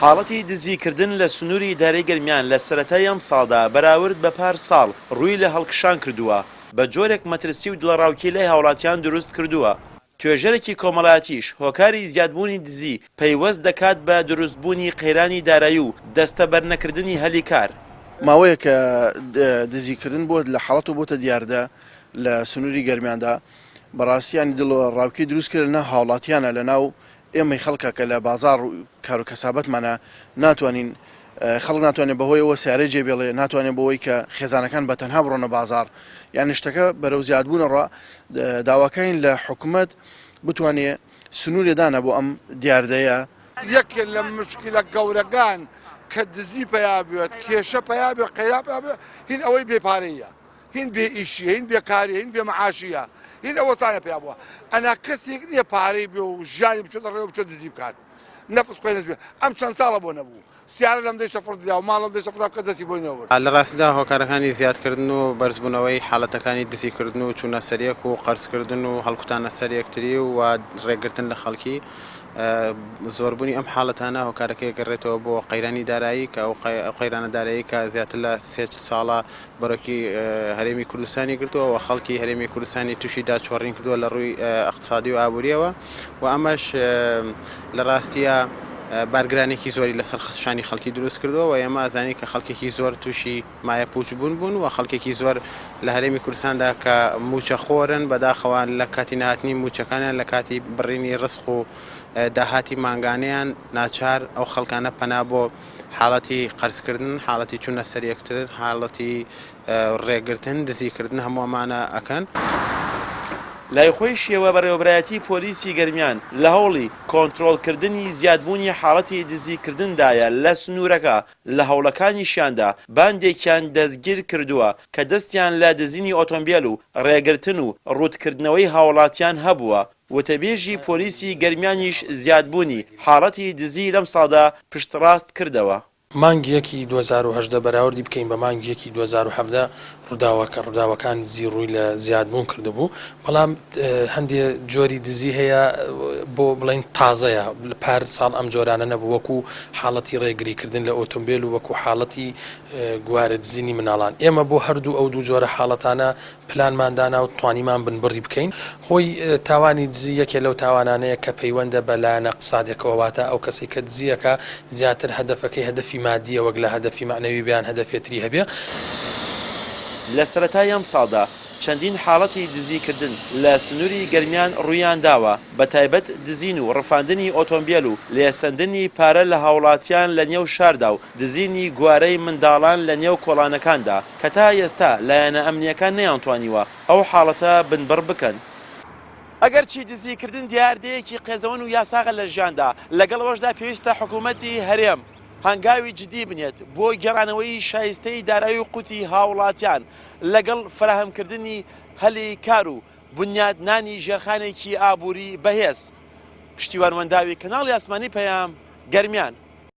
حاڵەتی دزیکردن لە سنووری ئیدارەی گەرمیان لە سەرەتای ئەمساڵدا بەراورد بە پار ساڵ ڕووی لە هەڵکشان کردووە، بە جۆرێک مەترسی و دڵەڕاوکێی لای هاوڵاتیان دروست کردووە. توێژەرێکی کۆمەڵایەتیش هۆکاری زیادبوونی دزی پەیوەست دەکات بە دروستبوونی قەیرانی دارایی و دەستەبەرنەکردنی هەلی کار. ماوەیەکە دزیکردن بۆ لە حاڵەت و بۆتە دیاردە لە سنووری گەرمیاندا، بەڕاستی یانی دڵەڕاوکێی دروست کرد لەناو هاوڵاتیانە لەناو ئێمەی خەڵکە کە لە بازاڕ و کار و کەسابەتمانە ناتوانین خەڵک ناتوانێت بەهۆی ئەوە سیارەی جێ بێڵێ ناتوانێت بۆی کە خێزانەکان بە تەنها بڕۆنە بازاڕ یانی شتەکە بەرەو زیادبوونە ڕا داواکەین لە حکومەت بتوانێ سنوورێ دانا بۆ ئەم دیاردەیە. یەکێ لە مشکلە گەورەگان کە دزی پەیا بێت، کێشە پەیا بێت، قەیران پەیا بێت، هین ئەوەی بێ پارەییە، هین بێ ئیشیە، هین بێ کاریە، هین بێ معاشیە، هین ئەوەسانە پەیا بووە. ئەنا کەسێک نییە پارەی بێ و ژیانی بچێتە ڕێوە بچێت دزی بکات. نەفس خۆی نەزبێ. ئەم چەند ساڵە بۆ نەبوو. سیارە لەم دەشتە فڕ درا و ماڵ لەم دەشتە فڕ کەس دەستی بۆی نەبرد. لە ڕاستیدا هۆکارەکانی زیادکردن و بەرزبوونەوەی حاڵەتەکانی دزیکردن و چوونە سەریەک و قەرزکردن و هەڵکوتانە سەر یەکتری و ڕێگرتن لە خەڵکی زۆربوونی ئەم حاڵەتانە هۆکارەکەی گەڕێتەوە بۆ قەیرانی دارایی کە ئەو قەیرانە دارایی کە زیاتر لە سێ ساڵە بەرۆکی هەرێمی کوردستانی گرتووە و خەڵکی هەرێمی کوردستانی تووشی داچۆڕین کردووە لە ڕووی ئەقتصادی و ئابووریەوە و ئەمەش لە ڕاستیە بارگرانێکی زۆری لەسەر شانی خەڵکی دروست کردووە و ئێمە ئەزانین کە خەڵکێکی زۆر تووشی مایە پوچ بوون بوون و خەڵکێکی زۆر لە هەرێمی کوردستاندا کە موچە خۆرن بەداخەوە لە کاتی نهاتنی موچەکانیان لە کاتی بڕینی ڕزق و داهاتی مانگانەیان ناچار ئەو خەڵکانە پەنا بۆ حاڵەتی قەرزکردن، حاڵەتی چوونە سەر یەکتر، حاڵەتی ڕێگرتن، دزیکردن هەموو ئەمانە ئەکەن. لای خۆیشیەوە بەڕێوەبەرایەتی پۆلیسی گەرمیان لە هەوڵی کۆنترۆڵکردنی زیادبوونی حاڵەتی دزیکردندایە لە سنوورەکە، لە هەوڵەکانیشیاندا باندێکیان دەستگیرکردووە کە دەستیان لە دزینی ئۆتۆمبێل و ڕێگرتن و ڕووتکردنەوەی هاوڵاتیان هەبووە. وتەبێژی پۆلیسی گەرمیانیش زیادبوونی حاڵەتی دزی لەمساڵدا پشتڕاست کردەوە. مانگی یەکی 2018 بەراوردی بکەین بە مانگی یەکی 2017 ڕووداوەکە ڕووداوەکان دزی ڕووی لە زیادبوون کردبوو، بەڵام هەندێ جۆری دزی هەیە بۆ بڵێین تازەیە پار ساڵ ئەم جۆرانە نەبوو وەکو حاڵەتی ڕێگریکردن لە ئۆتۆمبێل و وەکو حاڵەتی گوارە دزینی مناڵان ئێمە بۆ هەردوو ئەو دوو جۆرە حاڵەتانە پلانمان دانا و توانیمان بنبڕی بکەین. خۆی تاوانی دزی یەکێ لەو تاوانانەیە کە پەیوەندە بە لایەنە اقتصادیەکەوە واتە ئەو کەسەی کە دزی ئەکا زیاتر هەدەفەکەی هەدەفی مادیە وەک لە هەدەفی مەعنەوی بێ یان هەدەفێ تری هەبێ. لە سەرەتای ئەمساڵدا چەندین حاڵەتی دزیکردن لە سنووری گەرمیان ڕوویانداوە، بەتایبەت دزین و ڕفاندنی ئۆتۆمبێل و لێسەندنی پارە لە هاوڵاتیان لە نێو شاردا و دزینی گوارەی منداڵان لە نێو کۆڵانەکاندا، کە تا ئێستا لایەنە ئەمنییەکان نەیانتوانیوە ئەو حاڵەتە بنبڕ بکەن. ئەگەرچی دزیکردن دیاردەیەکی قێزەون و یاساغە لە ژیاندا، لەگەڵ ئەوەشدا پێویستە حکوومەتی هەرێم هەنگاوی جدی بنێت بۆ گێڕانەوەی شایستەی دارایی و قوتی هاوڵاتیان لەگەڵ فەراهەمکردنی هەلی کار و بنیاتنانی ژێرخانێکی ئابووری بەهێز. پشتیوان وەنداوی، کەناڵی ئاسمانی پەیام، گەرمیان.